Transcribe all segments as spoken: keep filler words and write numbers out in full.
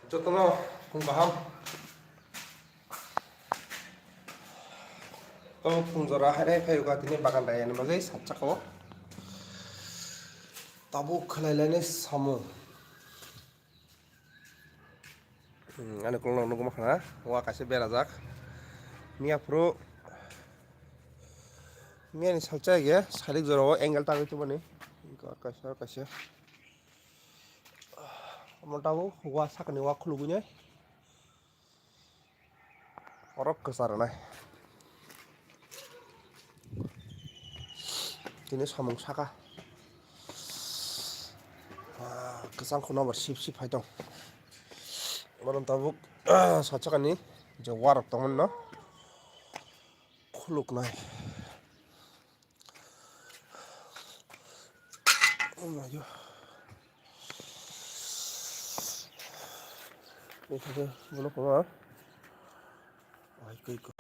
Jotono phung kaham. Tamo phung jora hainai phai rwkha tini bagan dayani bagwi sat saka o. Tabuk khlai lainai samung. Hmm, ani kolno nugwi mankha na, wa kaisa berajak. Miya phuru, miya ni salsa ge salik jora o angle tangwi tubani. Kaisa, kaisa. Omo tabuk wa sakni wa khulugwi nai. Oro kwchar rwnai. Tini samung saka. Ah, kwchang khuna bo sip sip hai tong. Borom tabuk sat sakani je warok tongmani no khuluknai. Oh my God. Ini saja, belum keluar. Ay, koi, koi.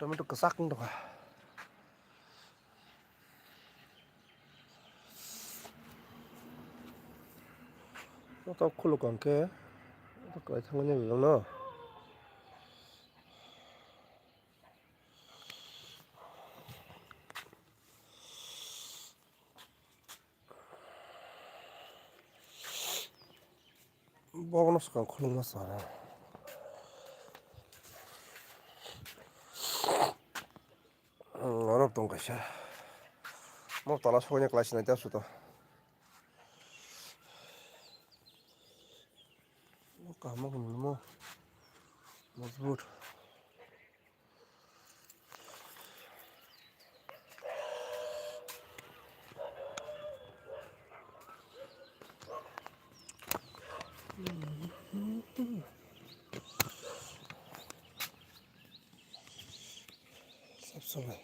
Tomato kwchak wng tongkha. Joto khuluk hwnkhe, joto kwlai thangmani belong no. Bogono swkang khulukma sana. Oro tong kaisa. Mo tola sokni klai sinai ta suto. Kaham mo. Mojbut. Sab samai.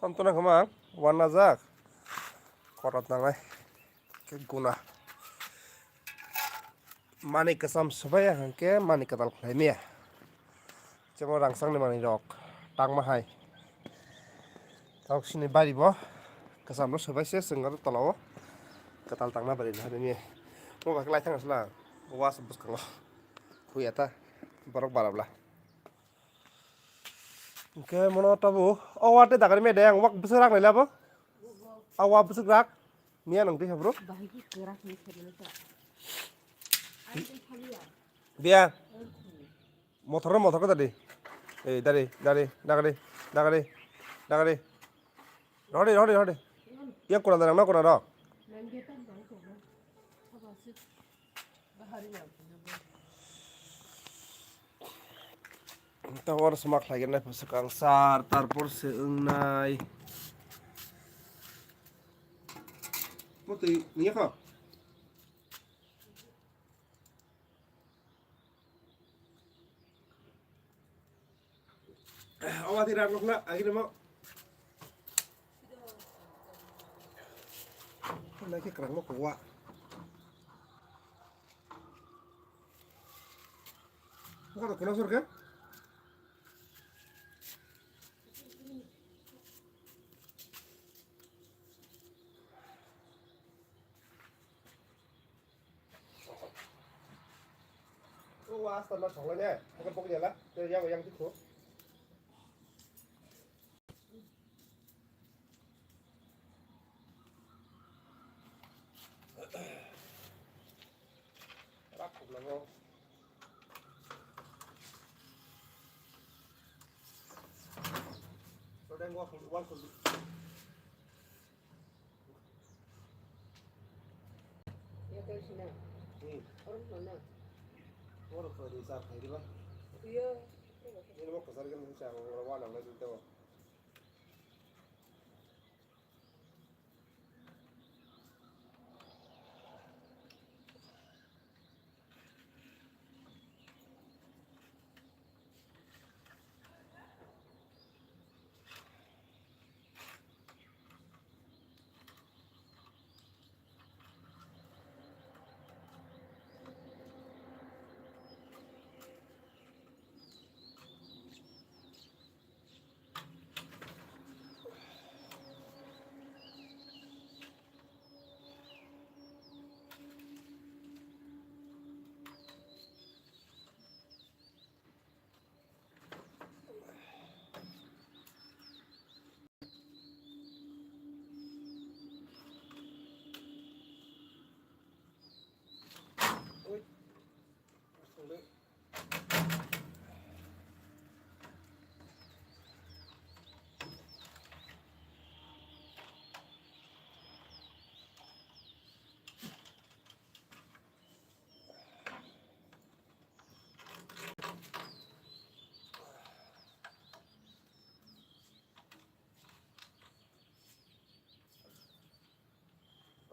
Tantona kama wanajak. Korot nangnai. Khe guna. Mani kwcham swbai ya hwnkhe mani kwtal khlai maya. Jemon rangchakni manwi rok tangma hai. Tok sini bari bo kwcham no swbai se chwng aro tola o kwtal tangna bari na maya. Mo bai khlai thang sala was bwskango. Khuya ta borok barabla. Hwnkhe mono tabuk o wate dagari mede ang wak bwswk rak naila bo. A wa bwswk rak miya nang twi habro. Bahai ki kwrak ni khairoksa. Biya. Motor no motor ko dadi. Eh, dadi, dadi, dagadi, dagadi, dagadi. Rode, rode, rode. Yang kurang darang no kurang rok. Tabor sma khlai gwnai pha swkang sar, tarpor se wngnai. Mo twi nungya kho? Owa twi rak nokna agini mo. Nai khe kwrang mo kowa. Bukan kono sor ke? O wa asta na songlai ne, bukan pokok jala, yang yang tikho. Rak khum nango. Rodeng wall khum, wall khum. Ya, kau sini. Hmm. Orang mana? Orang kau di sana, di mana? Iya. Ini mau ke sana kan, saya orang mana lagi tu.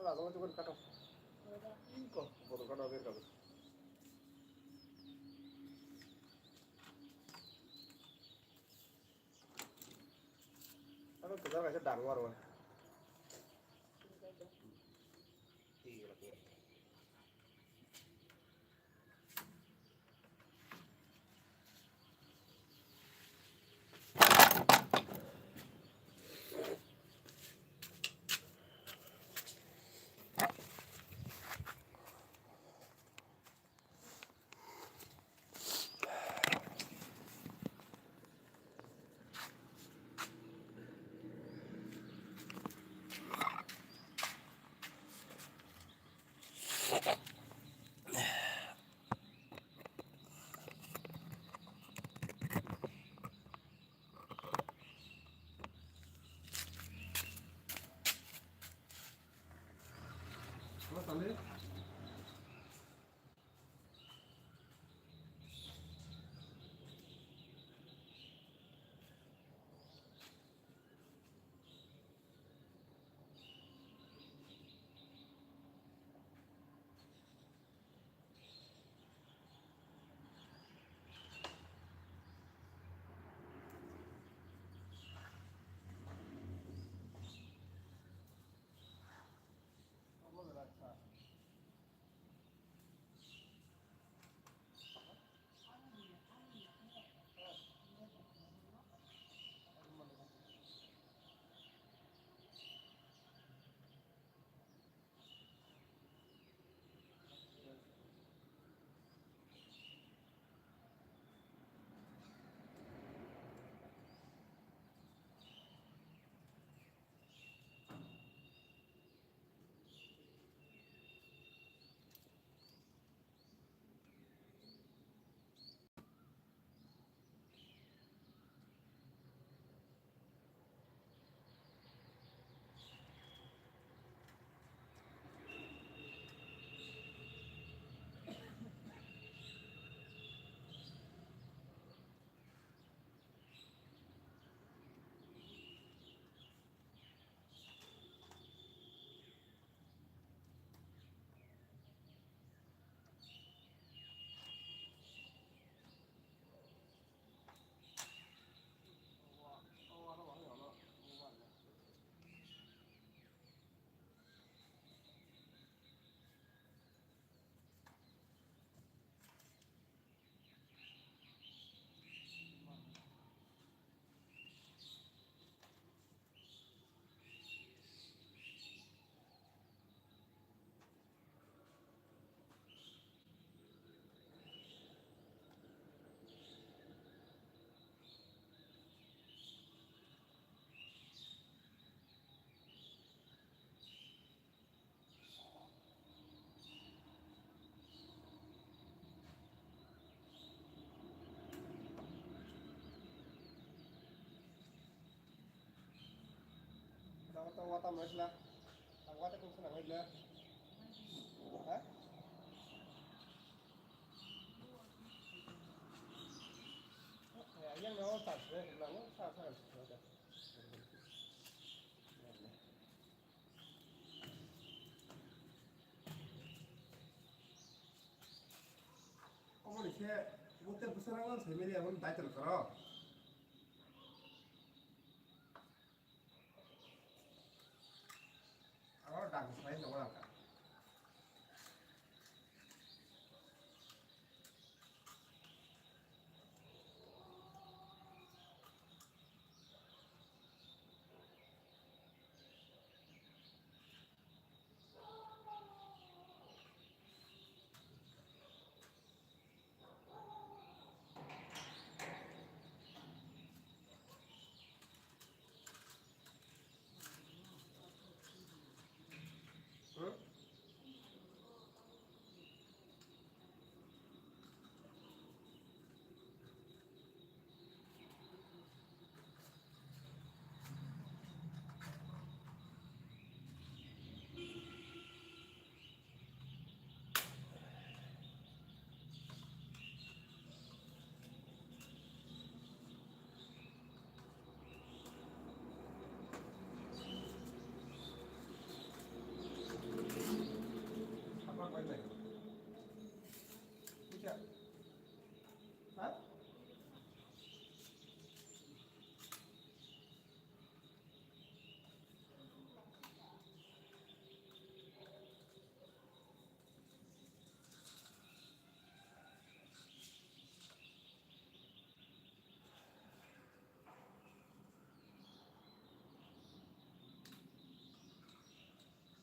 Wala, wala, wala, kato. Iko, botol kato, ber kato. Ano, kejar kaisa dang waro. Tang tang wata maisla, tang wata kung sana maisla. Ha? Yang no sa sa sa sa. Omo ni se butte bwsarang sai mili aboni daitor koro. Aro dang sai no wala ka.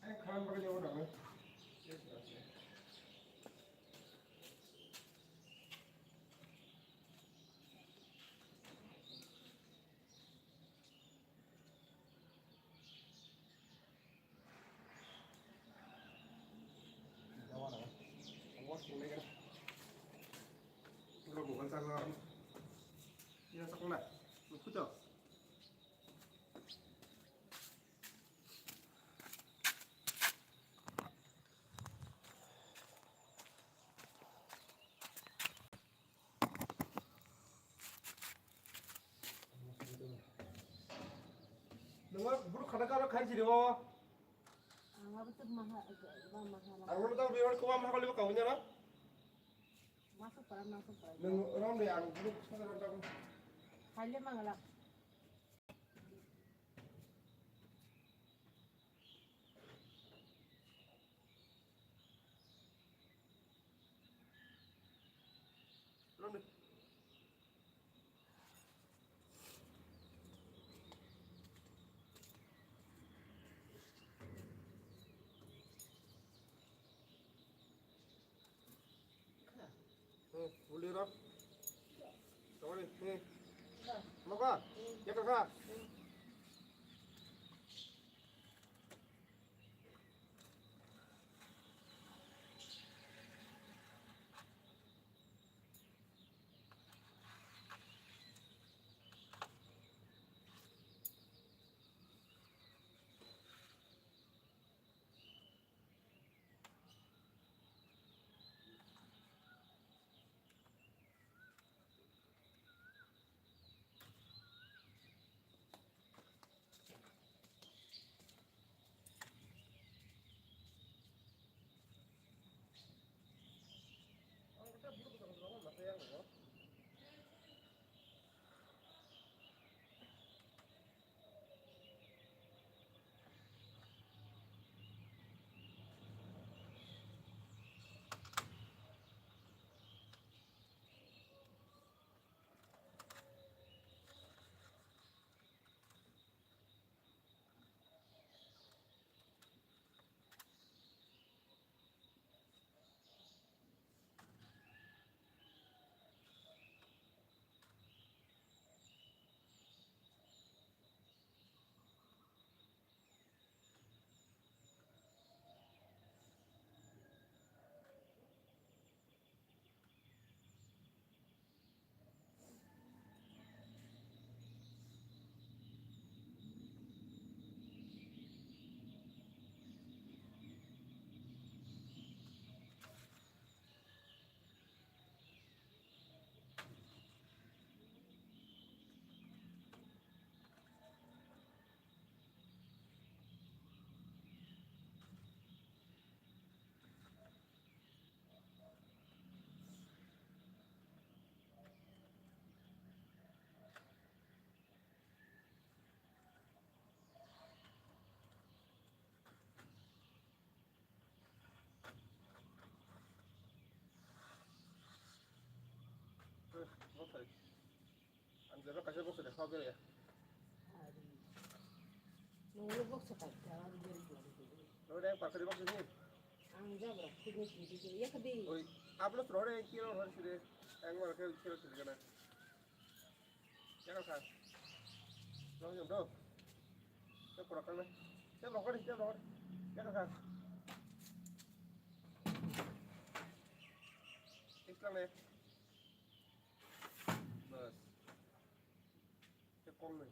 Ai, khan bagwi lebo dong. Khan siri o. Ang abo tuk maha, ba maha la. Ang abo tuk biwar ko maha kali ko kawin na. Masuk para, masuk para. Nung rom de ang dulu sana rom rom. Khaile mangala. Hmm, uli ro. Sorry, hmm. Maka, ya kaka. Ang jero kaisa box de kha bele. Nunglo box paikha, ang beri khlai. Lo de pakari box ni. Ang jabra khudni khudni ya kadi. Oi, aplo sro de kilo hon sire. Ang mar khe kilo sire kana. Jaga kha. Lo jom do. Te pura kana. Te rokor, te rokor. Jaga kha. Islam ne. Bas. Te kom ne.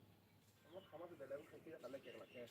Ama khama tu belai khai kira kala kira khe.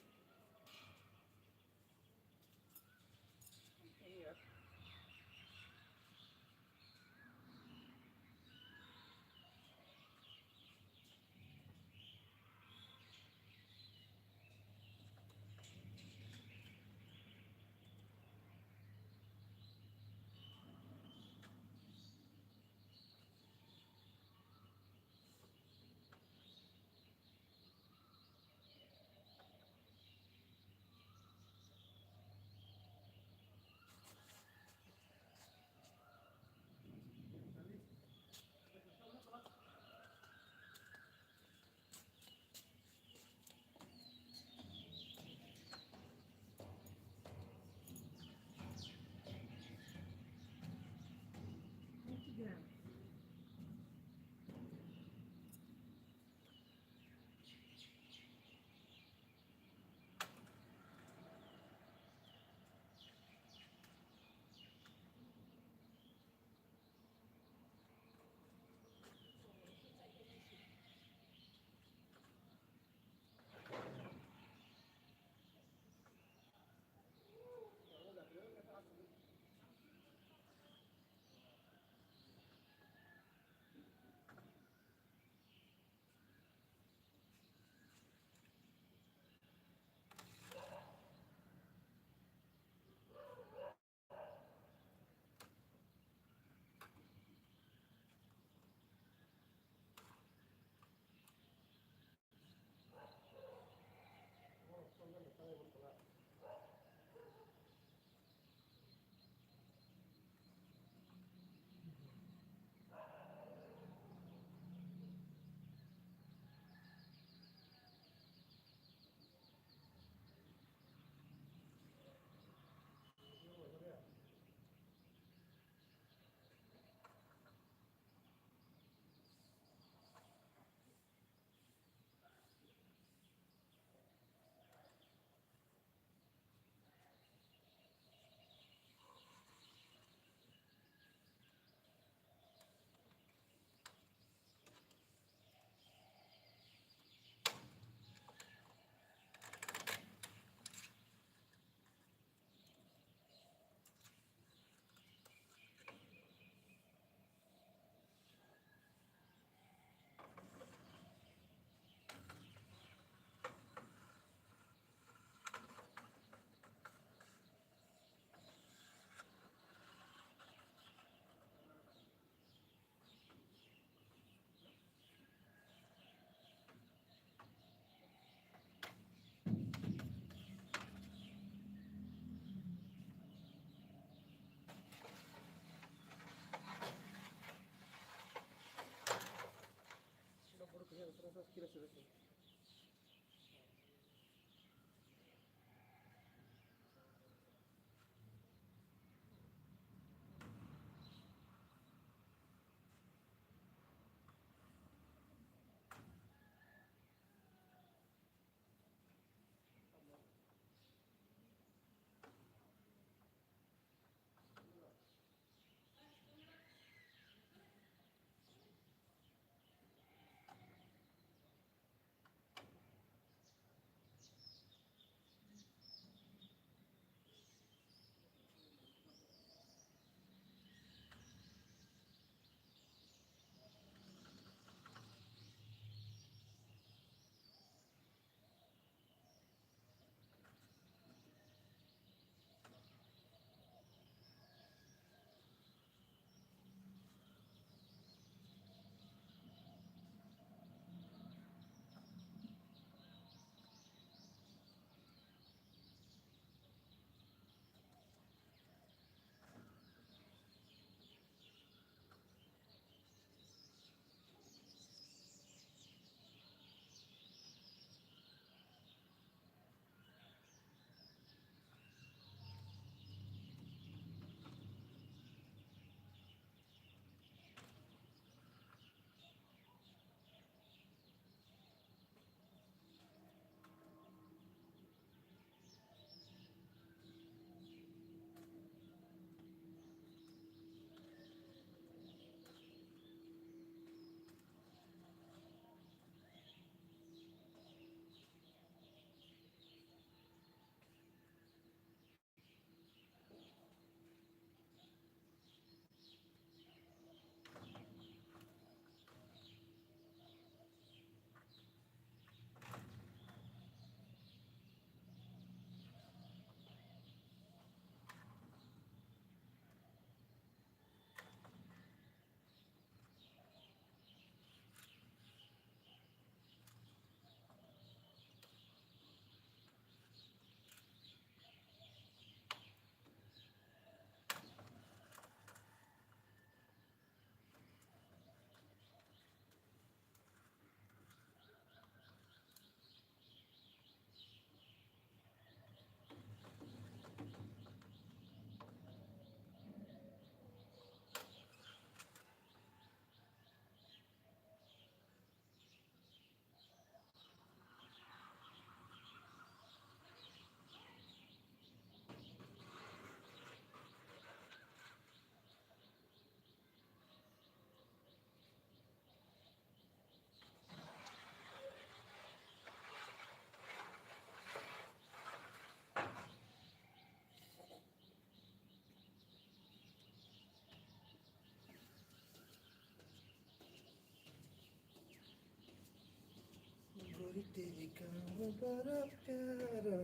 गोरी तेरी कांव बड़ा प्यारा,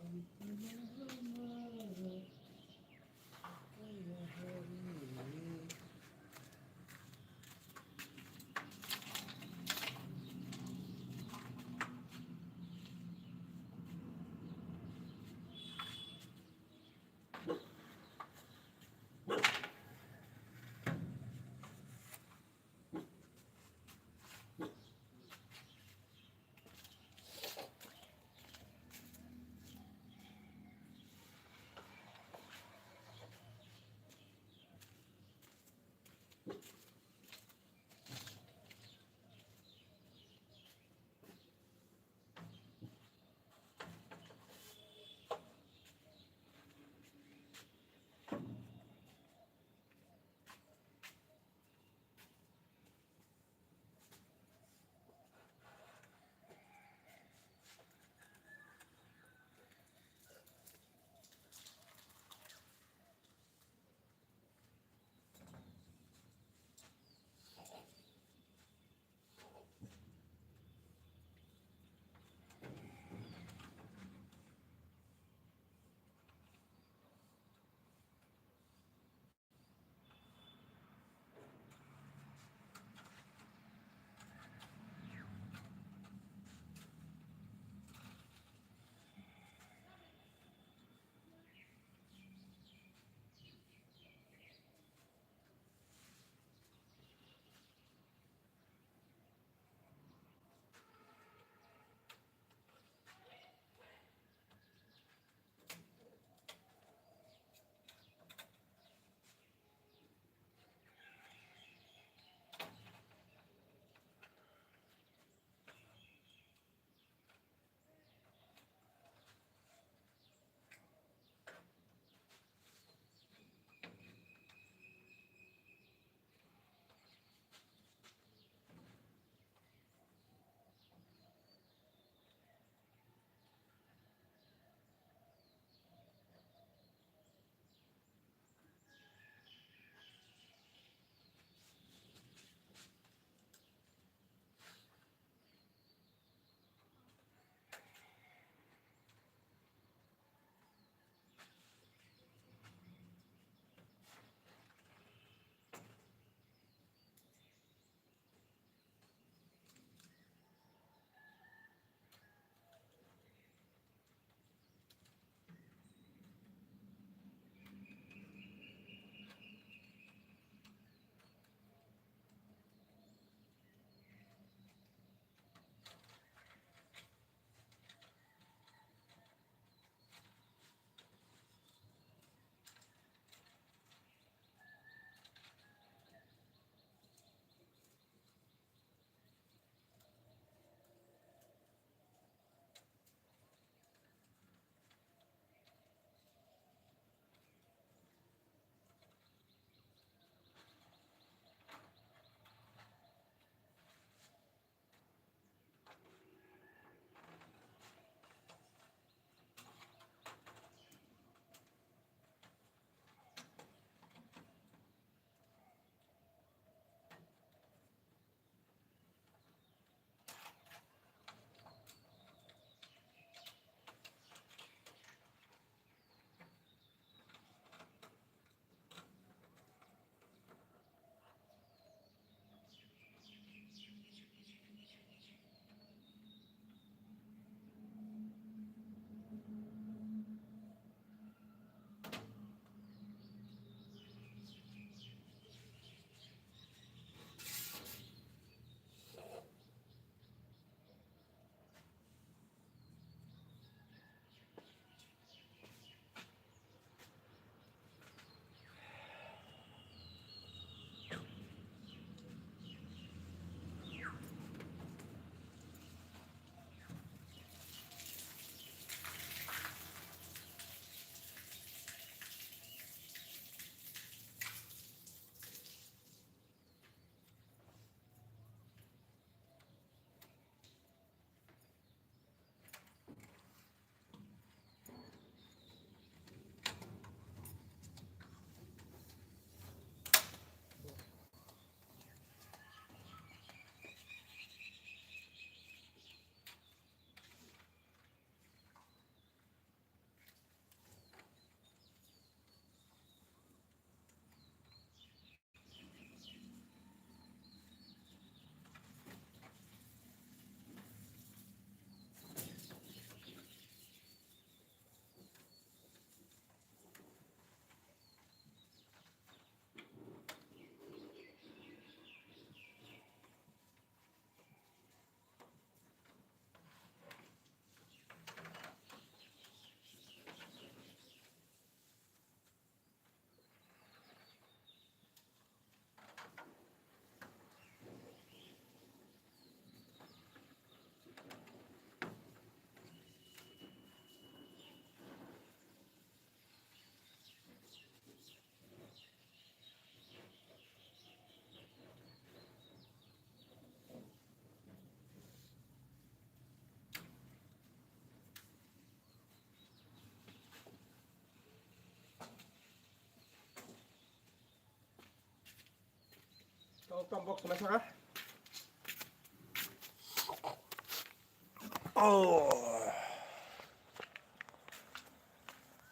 हम तुम्हारा, हमारा, हमारा।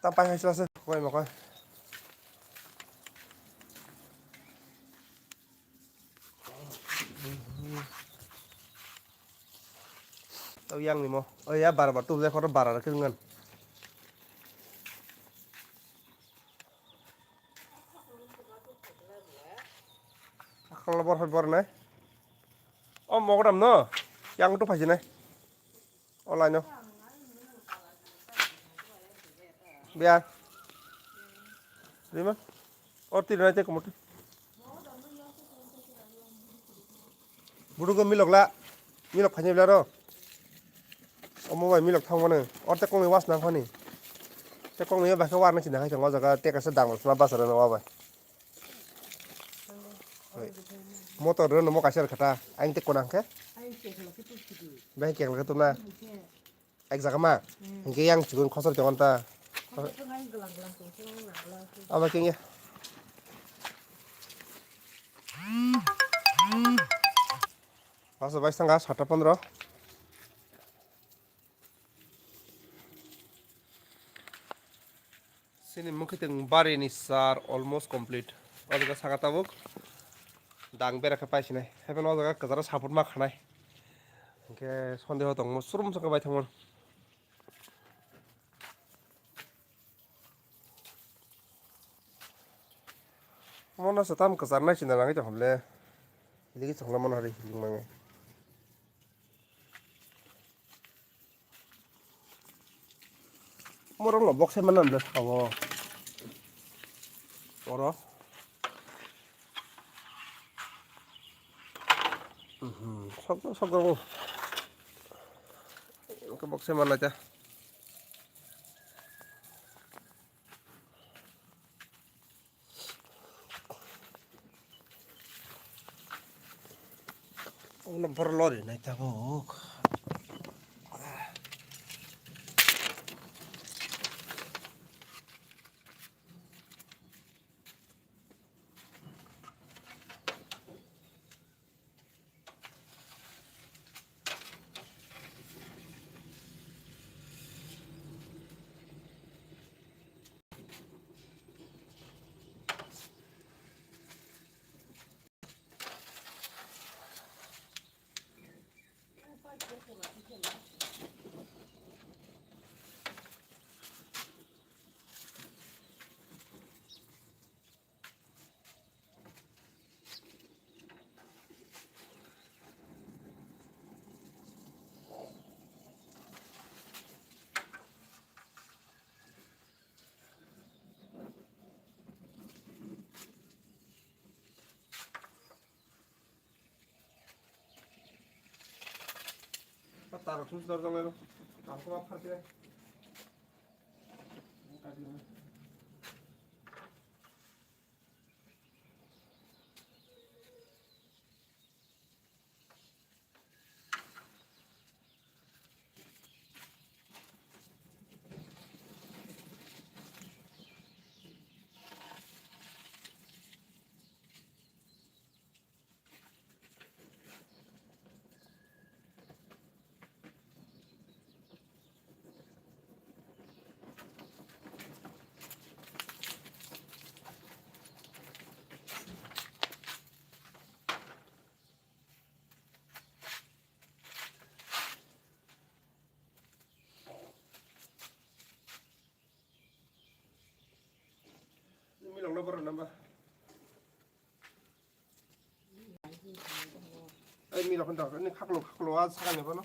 Tam pai hai sila se koi ma koi. Tau yang ni mo. Oh ya, bar bar tu le khoro bar ar kir ngan. Akal bor bor nai. Oh, mogodam no. Yang tu phaji nai. Online no. Biya. Rima. Or tiri nai te komote. Budu go milok la. Milok phanya bila ro. Omo bai milok thang mane. Or te kong was nang khani. Te kong ni ba khe war na china khai thang o jaga te kasa dang sma basara no wa bai. Motor rw namo kaisa rw khata, ang tei konang khe. Bai keng lwkhe tongna. Ek jaga ma. Hinkhe yang chikon khosor tong ta. Abo kengya. Paso bai sanga sata pondro. Sini mukhitung bari ni sar almost complete. O jaga saka tabuk dang bera khe paisinai. Haibeno o jaga kwcharo support ma khanai. Hinkhe sondeho tongmo surum saka bai thangmani. Mono se tam kwchar nai sinda nangwi tongkha le. Iligi chwngla mano hari hiling mangai. Morok no boksai mano le sao. Oro. Mhm, sok sok. Boksai mano ta. Uno bor lori nai tabuk. Taro thum sudar jong lero. Taro ma pharkhe. Milok no borok namba. Ai milok no dok, ni khaklo khaklo a sakani bono.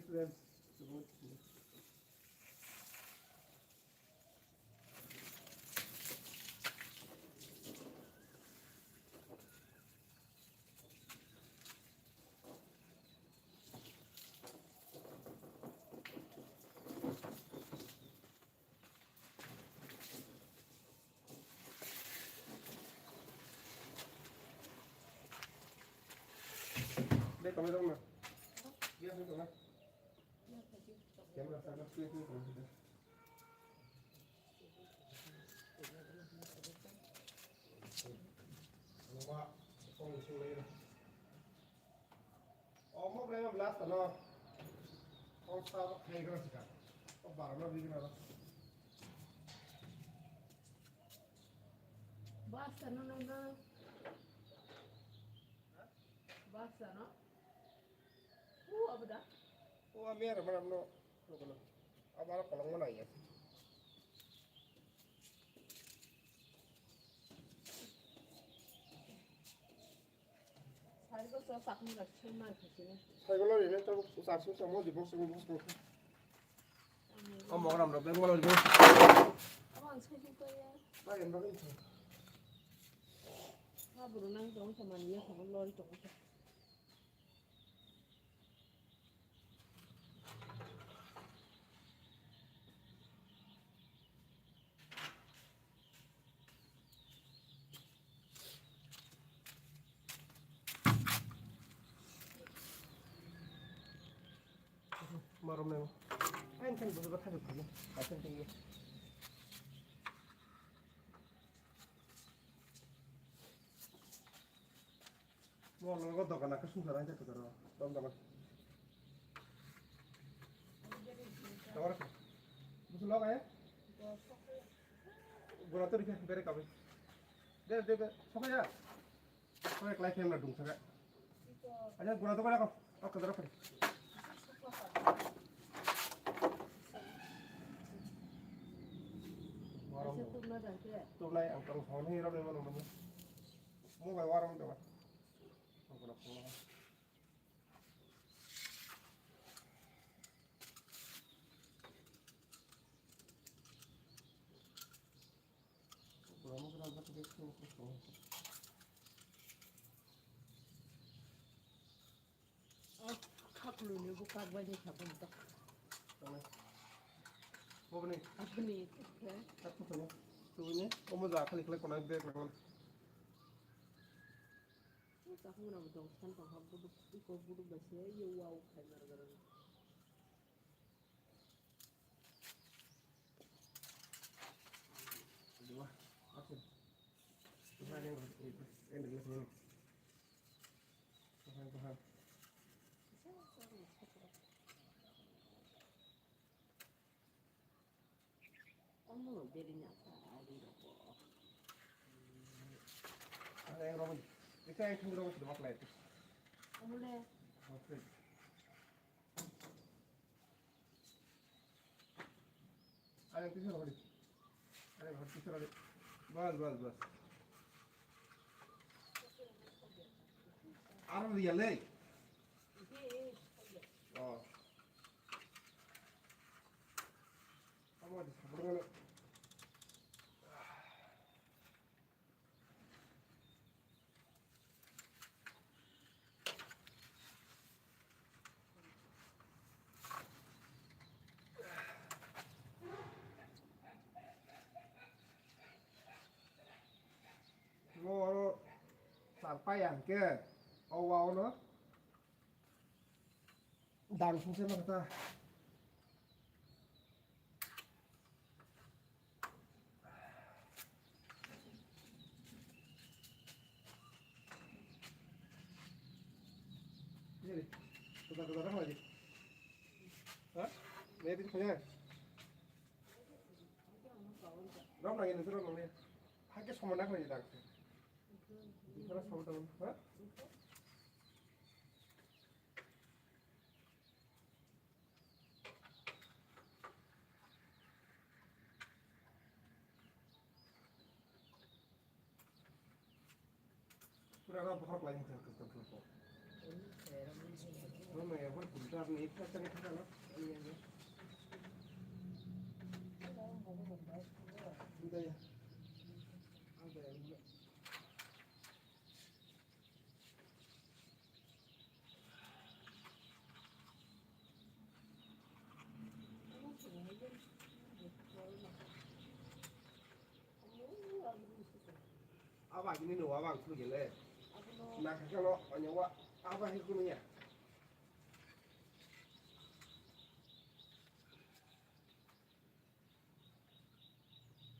Dek, kami dong na. Iya, dek, kami. Camera sana, please, please, please. Wah, kong sung lagi na. Omo kaya blast ano. Kong sa kaya kena sika. Kok barang lagi kena. Basta no no no. Basta no. Uh, abuda. Oh, ami aro mana no. Abara kolong mana ya. Saigo so sakni rok sima khasini. Saigo lo rine to sar su samo di box box box. O mogram rok Bangalore bo. Abang sai sai ya. Ba em ba em. Ha buru nang tong sa mani ya khabo lori tong sa. Marom nang. Ain kan bubu kata bubu. Ain kan tinggi. Mo lo go dokan ka sung sarai ta taro. Dom dom. Tawar ka. Busu lo ka ya? Gura to rikha bere ka bai. De de de. Soka ya. Soka klai khem na dung saka. Aja gura to ka ko. Oke dara pare. Warom. Tubnai ang tang phone hi ro ni mo. Mo bai warom de. Khaklu ni bukak bai ni sabun tak. Bobni. Abni. Aku punya. Tubunya. Omo ja khali khali kona bek nang. Chakmung rok dong san tong ha buduk iko buduk bai se ye wow khai mar garang. Dua, action. Tuhan yang, eh, yang dulu sini. Tuhan, Tuhan. Omo beri nyata adi rokok. Ada yang robot. Itu yang tinggi robot sudah maklum itu. Omo le. Oke. Ada yang tinggi robot. Ada yang tinggi robot. Bas, bas, bas. Arah dia le. Oh. Amo di sabur ngalo. Mo oro charpai ang ke. O wa ono. Dang sung se ma kata. Ini, kata kata orang lagi. Hah? Ini itu punya. Rom lagi nanti rom lagi. Hake sama nak lagi dang. Di mana sama teman? Hah? Pura rok bokhorok lai wngkha kwtal kwtal kok. Aba gini no, aba ang khulgele. Na kakalo, onyawa, aba he kunuya.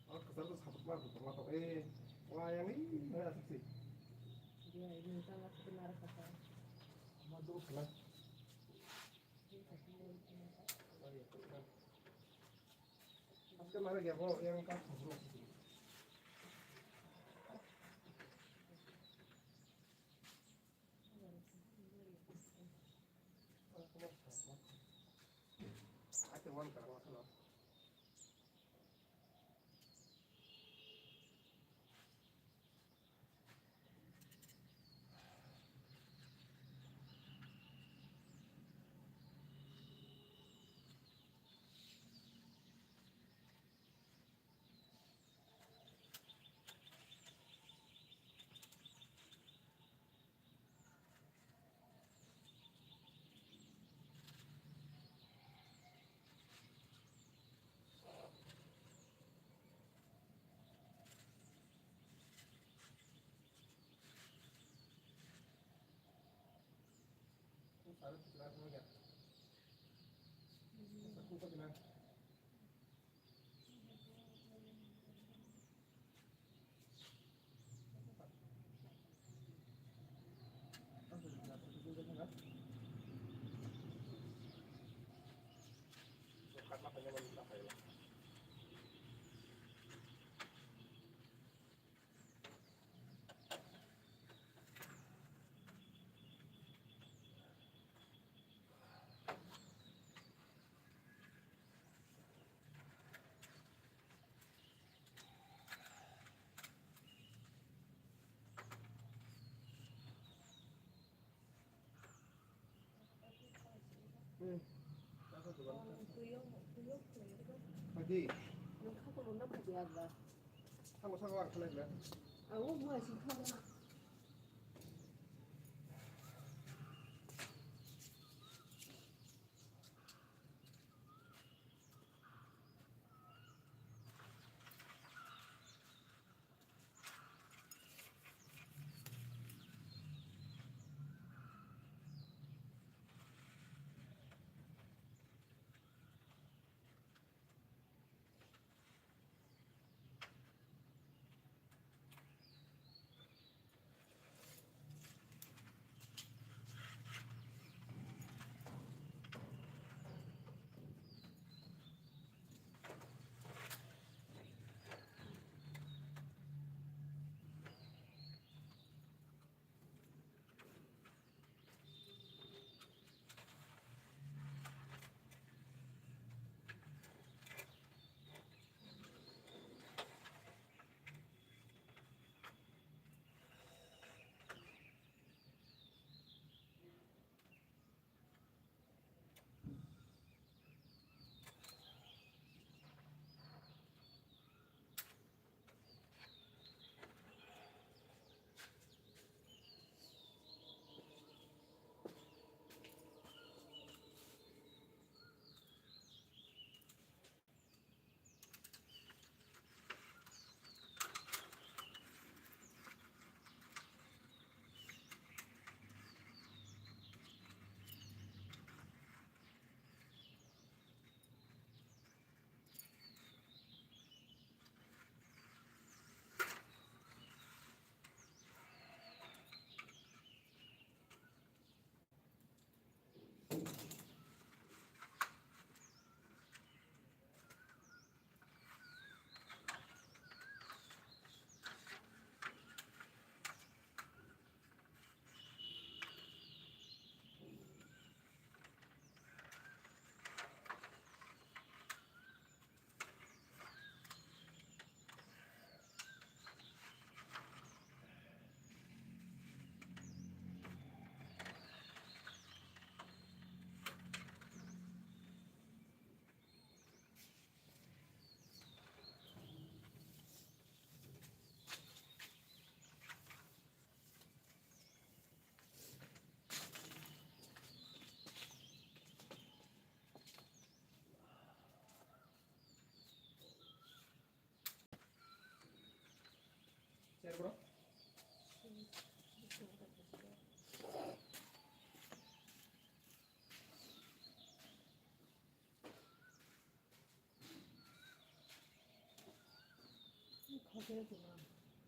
Oh, kasar tu sabuk ma, bukan ma to, eh, wah, yang ini mana sih? Dia ini kan aku kenal kata. Ma tu kena. Aske mara gya ko yang ka khobro. Ate wan kara masalo. Adi. Thango, thango, ang khalai khlai. Awo, buai sing kha.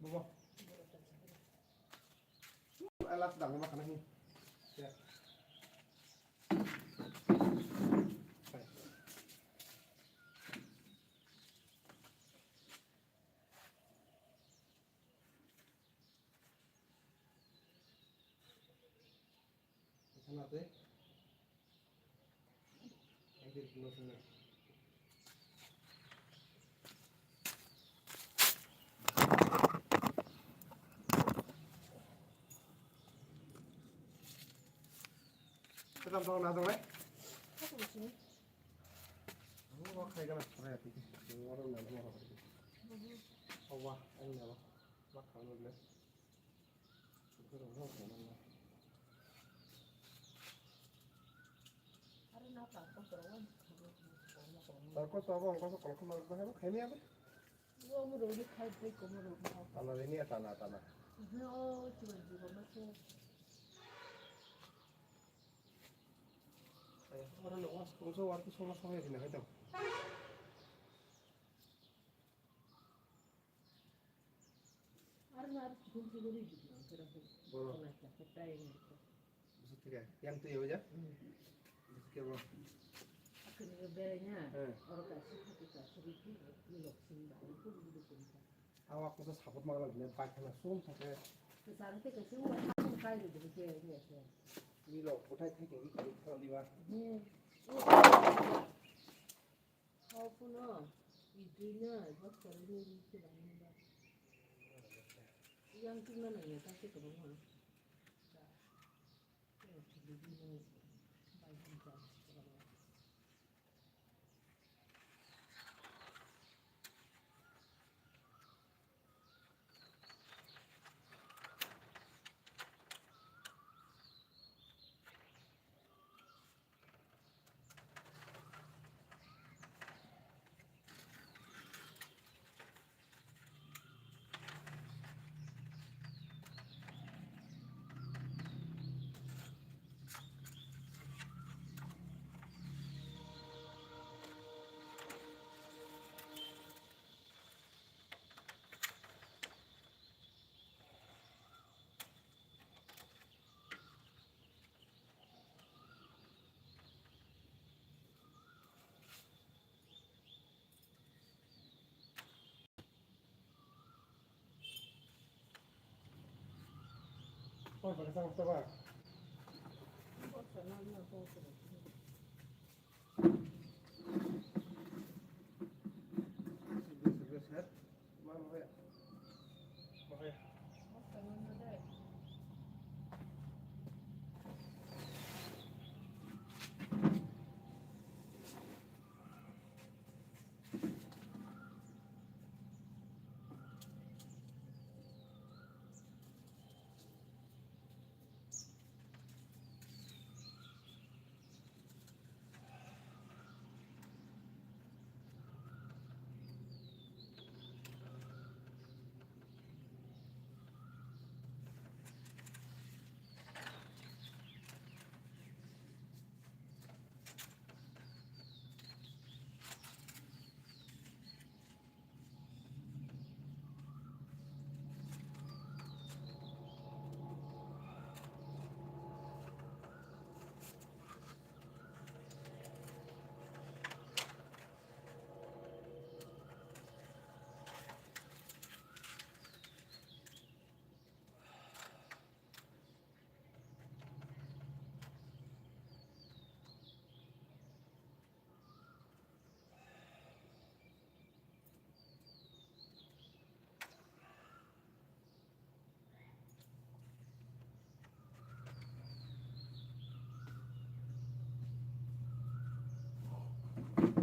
Bobo. Alas dang ma khana hi. Ya. Sana tei. Akhir kilo sana. Sedang tong na tong le? Aku sini. Aku mau kai kana sana ya tiki. Orang na tong apa tiki. Awa, ang na. Mak kang le. Tarko sabo ang koso kolok ma ba hebo khaimi abi. Wo mo rodi khai bai ko mo rodi khai. Tana de ni tana tana. He o chuan ji ko ma se. Ay, ora lo was ko so war ko so ma so ya dina khai to. Boro. Bwswk thwikha? Yang twi ya, ya? Bwswk khe bo? Akhirni beraina, oro kaisa khati kaisa rikhe, milok sing bai, kunu budu sing kha. Awa kota support ma lang ne, bai khana sum thake. Kwcharo tei kaisa uwa thang kai rwdi khe, ya khe. Milok kothai thai khe, ri khe, ri khe, ri khe. Hao phano idrina bwskango nini se bai nang ba. Yang tungna nangya ta se kwbangma.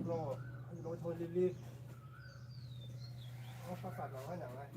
Bro, ani bagwi thangwi lip lip. O sasa nang nai nang nai.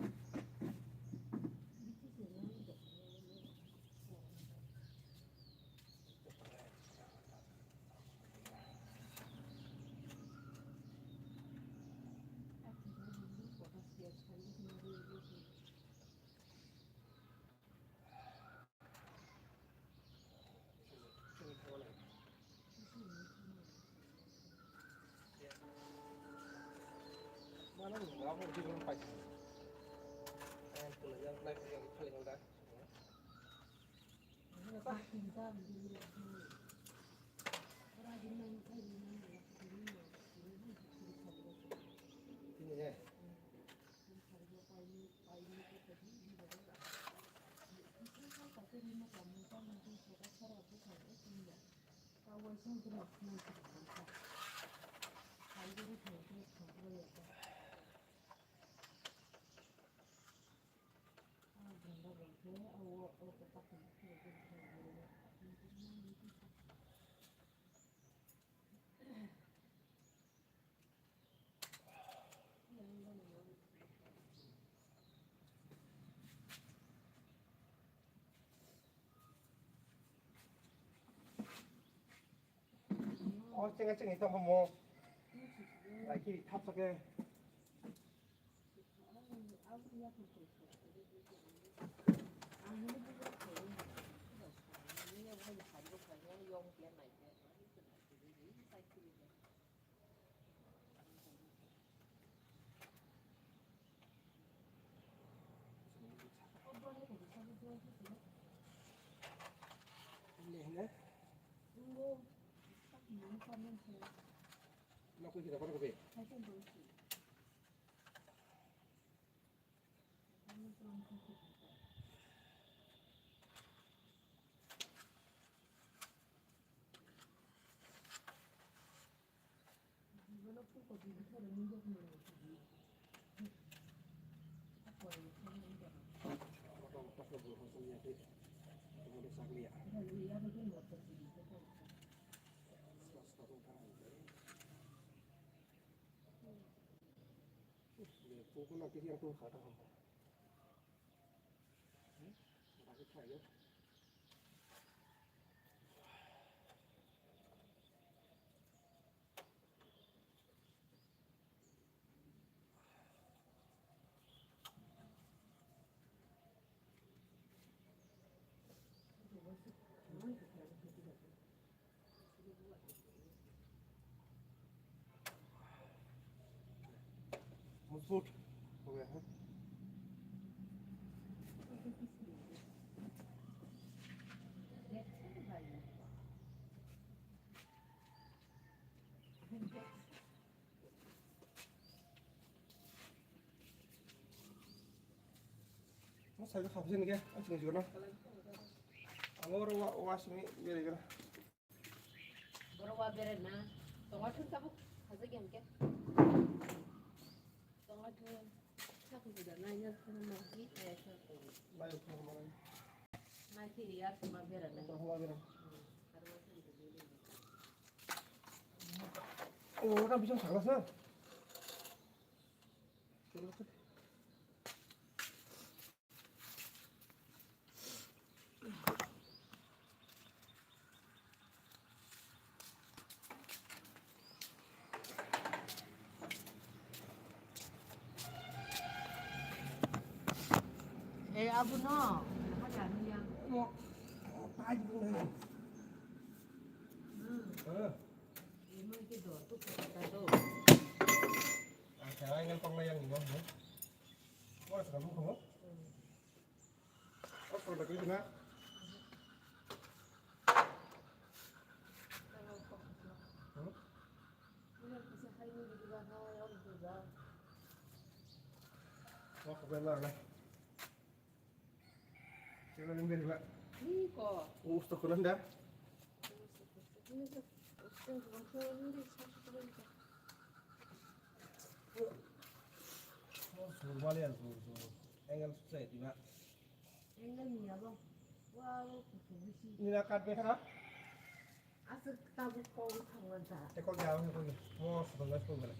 O chenga chengi tongkha mo. Laiki thapsa khe. मजबूत हो गया है। Mo sai kha hapsin ke, ang sini juga na. Ang oro wa, wa sini beri kena. Boro wa bere na. Tonga thun tabuk, haja gen ke. Tonga thun, sak ni da na ya thun ma ki, ya thun. Lai thun ma. Mai ki ya thun ma bere na. Thun ma bere. Oh, na bising sakla sa. Eh, abu no. Mo, mo, tai bu ne. Hmm. Eh. Ini ke do, tu kata do. Ah, saya ingin kong yang ini, mo. Mo, sekarang mo. Hmm. Sur bale, sur, sur. Angle suksa ya, tiba. Angle ni abo. Wow, kutu bisi. Nina kat be khana? Aswk tabuk kok thangma ja. Te kok ja, kok ja. Mo, sodong gas kok bale.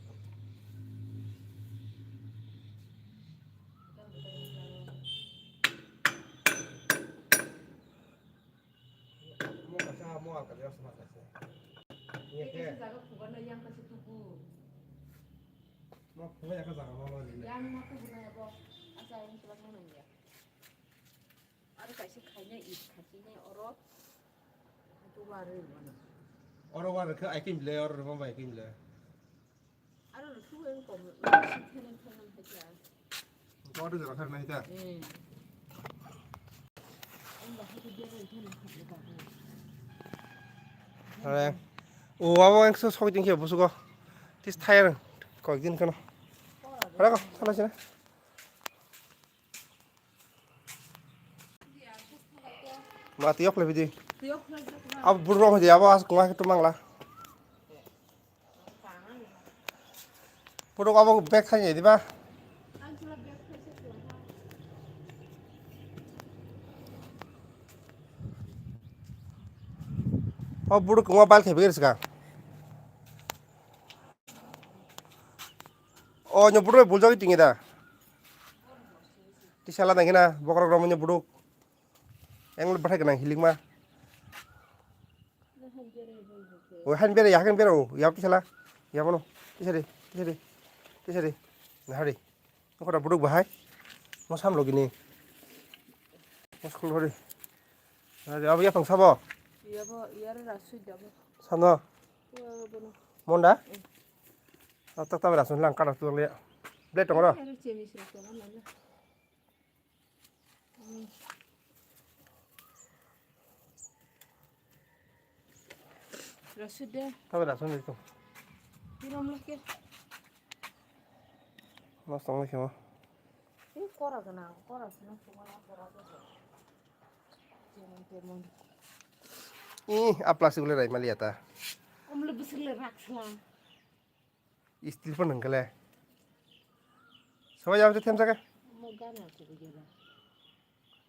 Mo kasa, mo alka dia sama kasa. Ini ke. Jaga bukan yang kasih tubuh. Mo, mo ya ka jaga mo lo ni. Yang mo tubuh na bo. Asa ini tulang mo nang ya. Aro kaisa khaina it khasinai oro. Oro warwkhe ai kimle, oro rwma bai kimle. Are, o abo engso sokjing khe busugo. Tis thayar koi din kano. Are ko, sana sina. Ma tiyok le bidi. Abo burung hodi abo as kuma tu mangla. Photo abo bag khai ni diba? O buruk mobile khai bigir sika. O nyo buruk buljak tinggi da. Tisala nangina bokrok rom nyo buruk. Yang bathai ganang hilikma. O han bere ya, han bere o, ya tisala. Ya bono. Tisari, tisari. Tisari. Nahari. Nokora buduk bahai. Mo sam logini. Mo school hori. Nahari, abo ya pang sabo. Iya bo, iya re rasu jabo. Sano. Iya bono. Monda? Eh. Atak tabe rasu lang kada tu le. Blade tongro. Iya re chemi sila tongro nana. Rasu de. Tabe rasu ni tu. Hiram lake. Mas tong lake ma. Ini kora gana, kora sini cuma kora tu. Cuma cuma. Ih, apla sih boleh rai maliata. Om lebih sih lerak sih. Steel pon nang kele. Soba jam se them sake. Mo gana ko bujela.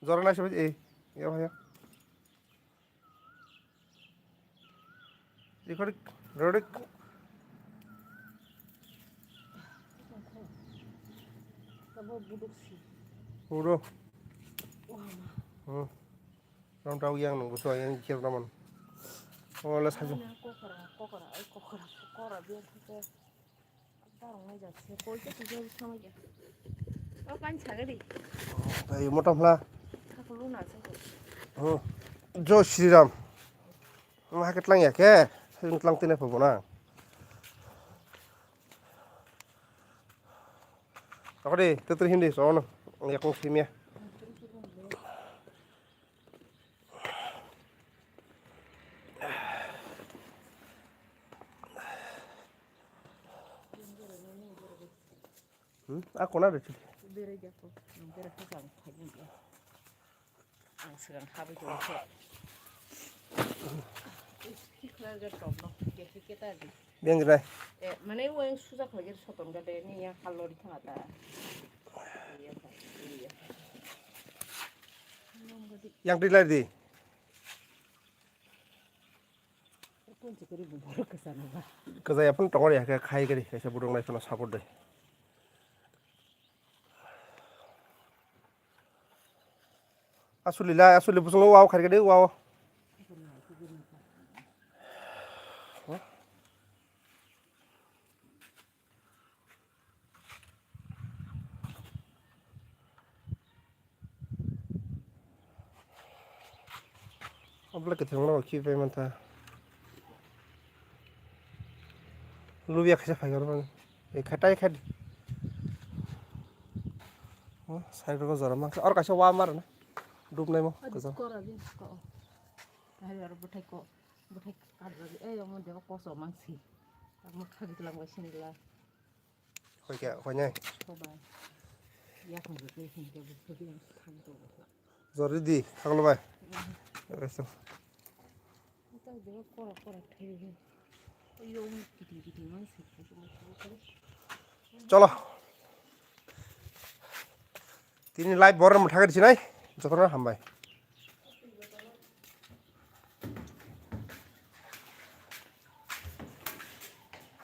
Jora na soba e. Yo bhaiya. Ikhorik, rorik. Tabo buduk si. Udo. Wah. Hmm. Ram tau yang nunggu so yang kir naman. Oh, les haju. Kokora, kokora, ai kokora, kokora biar kita. Darong nai jak se, koi ke tujol sama ya. Oh, kan chagadi. Tai motom hla. Kakulu na se. Oh. Jai Shri Ram. Ma ke tlang ya ke? Tlang tine pho bona. Ako di, tutur hindi so no. Yakung simya. Hmm? A kona de chuli. Bere jako, bere kasang thagi. Ang segang habi ko. Ki klar ga top no, ke ke ta di. Beng rai. Eh, mane wo yang suja ko jer soton ga de ni ya kalori thanga ta. Iya, iya. Yang di lai di. Kajaya pun tongor ya, khai gari, kaisa budung nai kono support dai. Asuli la, asuli busung wow khai gari wow. Obo le kwthwng no khi pai mantha. Lubia khaisa phai oro bang. Ei khatai khai. O side ro jora mang. Oro kaisa wa mar na. Dub nai mo. Adi kaisa. Kora di ko. Hari oro bwthai ko. Bwthai kadra di. Ei omo deba koso mangsi. Amo khagi lang bai sini la. Hoi kya, hoi nai. Hoi bai. Yak mo ke hin ke bu ke yang thang to. Jor di, thang lo bai. Rest. Ita de kora kora thai he. Yo kiti kiti mang se. Cholo. Tini live bor mo thang di sinai. Jotono hambai.